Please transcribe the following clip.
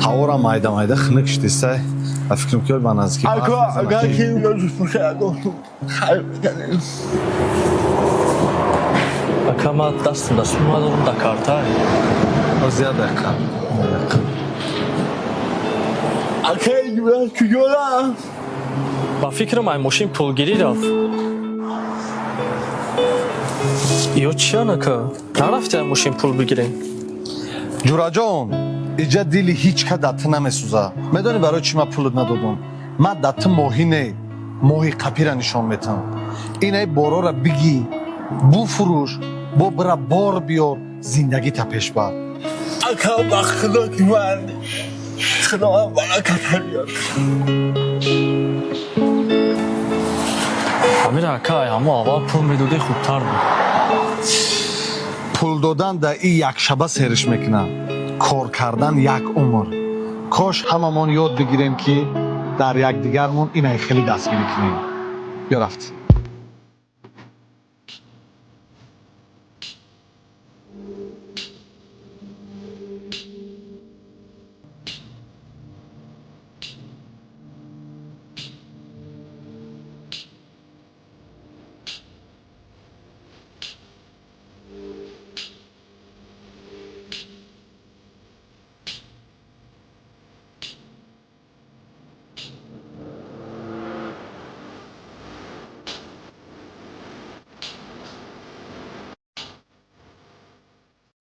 Ҳавора майда майда хунук шудистай. Ба фикрам, ки ба наздики барф Ако мезанад. Агар ки имрӯз бошад, хайр мекардем. Ака, ман дастам да сума дорам, да картай. Боз як дақиқа. Як дақиқа. Ака, ҷура куҷо рафт? Ба фикрам, ай мошин пулгирӣ рафт. Ё чиян, ака? Нарафти ай мошин пул бигирем? Ҷураҷон, иҷа дили ҳеҷ ка да ту намесӯза. Медонӣ, барои чӣ ман пулат надодам? Ман да ту моҳӣ не, моҳи қапира нишон метам. Инай борора бигӣ, буфурӯш, бо бира бор биёр, зиндагита пеш бар. Ака, ба худо ки ман худованд бараката биёр. Амир ака, ай ҳамо аввал пул медодӣ, хубтар буд. Пул додан да и якшаба сериш мекунад, кор кардан як умр. Кош ҳамамон ёд бигирем, ки дар якдигармон инай хеле дастгирӣ кунем. Ё рафт.